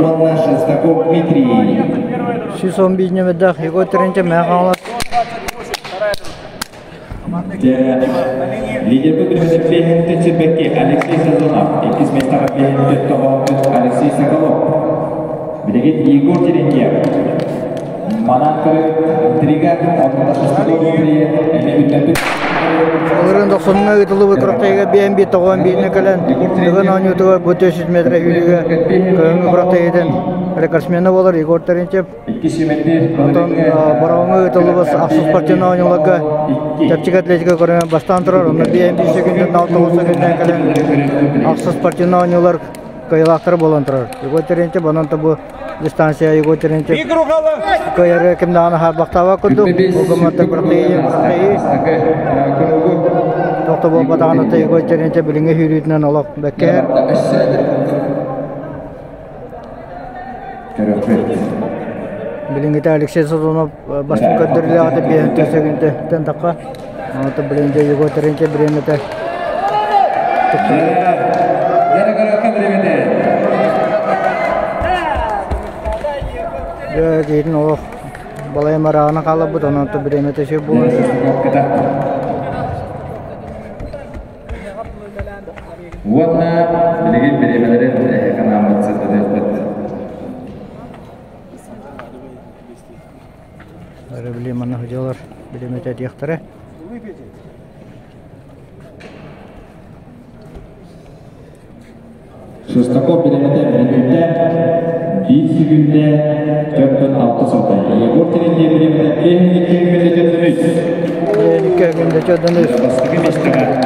уонна Шестаков Дмитрий. 111 нөмірдәк Егор Терентьев Мэҥэ Хаҥалас. Лидербит бириһин Цирбекки Алексей Сазонов, иккис миэстэҕэ биһин тоҕоһуппут Алексей Соколов. Билигин Егор Терентьев. Манан интрига онно Шестаков Дмитрий эмиэ бүтэрбит. Былырыын дохсунҥа ыытыллыбыт күрэхтэһиигэ биэн биир тоҕуон бииринэ кэлэн Дыгын оонньуутугар бу 400 метр үүрүүгэ кыһыҥҥы күрэхтэһиитин рекордсмена буолар Егор Терентьев. Онтон Бороҕоҥҥо ыытыллыбыт ахсыс спортивнай оонньууларга чэпчэки атлетика көрүҥэр бастаан турар. Онно биэн биир секүндэн 69 секүндэн кэлэн ахсыс спортивнай оонньуулар кыайыылаахтара буолан турар. Егор Терентьев онон бу дистанция Егор Терентьев кыайары ким даҕаны хаарбахтаабат курдук. Бу гымматта күрэхтэһии күрэхтэһии. Туох да буолбатаҕына Егор Терентьев билиҥҥи сүүрүүтүнэн олох бэккэ. Билиҥҥитэ Алексей Сазонов бастыҥ көрдөрүүлээҕитэ биэһин төсөгүнтэн тахха. Онтон билигин Егор Терентьев бириэмэтэ Дьэ, киһитин олох балайым арааҕына хааларбыт, онон бириэмэтэ сүр буолан. Уонна билигин бириэмэлэрин эһиэхэ анааммыт сырдатыахпыт. Бары били манна сылдьаллар, бириэмэтэ этиэхтэрэ. Шестаков бириэмэтэ мүнүүтэ биир секүндэ 46 сылтай. Егор Терентьев бириэмэтэ 52 мүнүүтэ 43. 52 мүнүүтэ 43. Бастакы миэстэҕэ.